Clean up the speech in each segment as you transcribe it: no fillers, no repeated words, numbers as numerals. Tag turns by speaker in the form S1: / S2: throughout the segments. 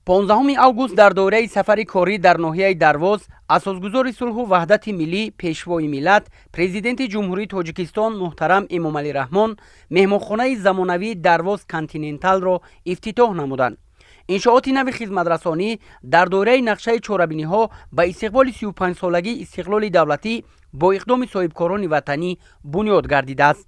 S1: 15 август дар доираи сафари корӣ дар ноҳияи Дарвоз асосгузори сулҳу ваҳдати миллӣ, Пешвои миллат, Президенти Ҷумҳурии Тоҷикистон муҳтарам Эмомалӣ Раҳмон меҳмонхонаи замонавии Дарвоз Континенталро ифтитоҳ намуданд. Иншооти нави хизматрасонӣ дар доираи нақшаи чорабиниҳо ба истиқболи 35-солагии истиқлоли давлатӣ бо иқдоми соҳибкорони ватанӣ бунёд гардидааст.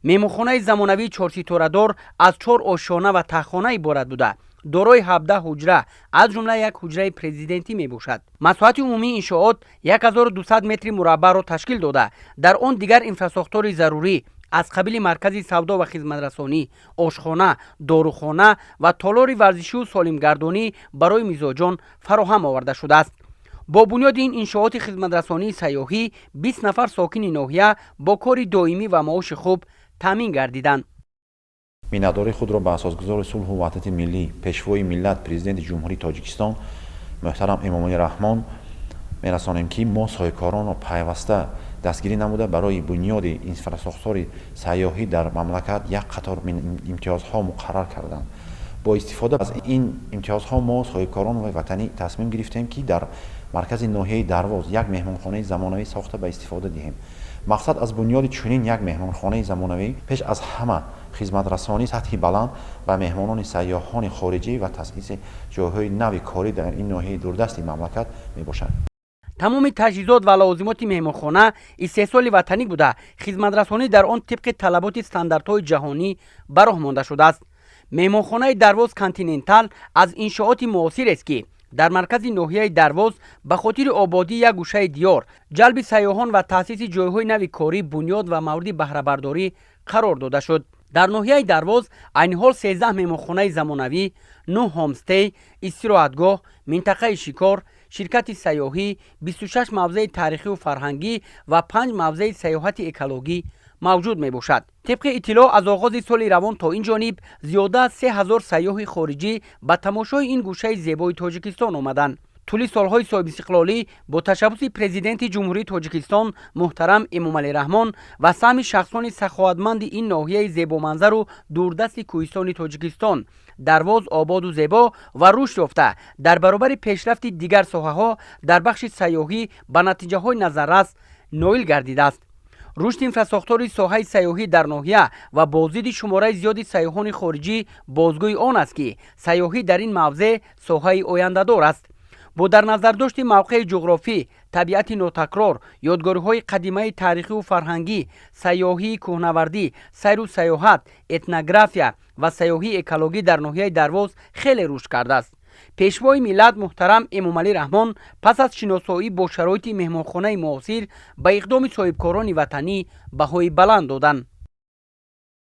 S1: Меҳмонхонаи замонавии чорситорадор аз чор ошёна ва таҳхона иборат буда, дорои 17 ҳуҷра, аз ҷумла як ҳуҷраи президентӣ мебошад. Масоҳати умумии иншоот 1200 метри мураббаъро ташкил дода, дар он дигар инфрасохтори зарурӣ аз қабили маркази савдо ва хизматрасонӣ, ошхона, дорухона ва толори варзишию солимгардонӣ барои мизоҷон фароҳам оварда шудааст. Бо бунёди ин иншооти хизматрасонии сайёҳӣ 20 нафар сокини ноҳия бо кори доимӣ ва маоши хуб таъмин гардиданд.
S2: Миннатдории худро ба асосгузори сулҳу ваҳдати миллӣ, Пешвои миллат, Президенти Ҷумҳурии Тоҷикистон муҳтарам Эмомалӣ Раҳмон мерасонем, ки мо соҳибкоронро пайваста дастгирӣ намуда, барои бунёди инфрасохтори сайёҳӣ дар мамлакат як қатор имтиёзҳо муқаррар карданд. Бо истифода аз ин имтиёзҳо мо, соҳибкорони ватанӣ, тасмим гирифтем, ки дар маркази ноҳияи Дарвоз як меҳмонхонаи замонавӣ сохта ба истифода диҳем. Мақсад аз бунёди чунин як меҳмонхонаи замонавӣ пеш аз ҳама хизматрасонии сатҳи баланд ба меҳмонони сайёҳони хориҷӣ ва таъсиси ҷойҳои нави корӣ дар ин ноҳияи дурдасти мамлакат мебошад.
S1: Тамоми таҷҳизот ва лавозимоти меҳмонхона истеҳсоли ватанӣ буда, хизматрасонӣ дар он тибқи талаботи стандартҳои ҷаҳонӣ ба роҳ монда шудааст. Меҳмонхонаи Дарвоз Континентал аз иншооти муосирест, ки дар маркази ноҳияи Дарвоз ба хотири ободии як гӯшаи диёр, ҷалби сайёҳон ва таъсиси ҷойҳои нави корӣ бунёд ва мавриди баҳрабардорӣ қарор дода шуд. Дар ноҳияи Дарвоз айни ҳол 13 меҳмонхонаи замонавӣ, нӯҳ ҳомстей, истироҳатгоҳ, минтақаи шикор, ширкати сайёҳӣ, 26 мавзеи таърихию фарҳангӣ ва панҷ мавзеи сайёҳати экологӣ мавҷуд мебошад. Тибқи иттилоъ, аз оғози соли равон то ин ҷониб зиёда аз 3000 сайёҳи хориҷӣ ба тамошои ин гӯшаи зебои Тоҷикистон омаданд. Тӯли солҳои соҳибистиқлолӣ бо ташаббуси Президенти Ҷумҳурии Тоҷикистон муҳтарам Эмомалӣ Раҳмон ва саҳми шахсони саховатманди ин ноҳияи зебоманзару дурдасти кӯҳистони Тоҷикистон Дарвоз ободу зебо ва рушд ёфта, дар баробари пешрафти дигар соҳаҳо дар бахши сайёҳӣ ба натиҷаҳои назаррас ноил гардидааст. Рушди инфрасохтори соҳаи сайёҳӣ дар ноҳия ва боздиди шумораи зиёди сайёҳони хориҷӣ бозгӯи он аст, ки сайёҳӣ дар ин мавзеъ соҳаи ояндадор аст. Бо дар назардошти мавқеи ҷуғрофӣ, табиати нотакрор, ёдгориҳои қадимаи таърихию фарҳангӣ, сайёҳии кӯҳнавардӣ, сайру сайёҳат, этнография ва сайёҳии экологӣ дар ноҳияи Дарвоз хеле рушд кардааст. Пешвои миллат муҳтарам Эмомалӣ Раҳмон пас аз шиносоӣ бо шароити меҳмонхонаи муосир ба иқдоми соҳибкорони ватанӣ баҳои баланд доданд.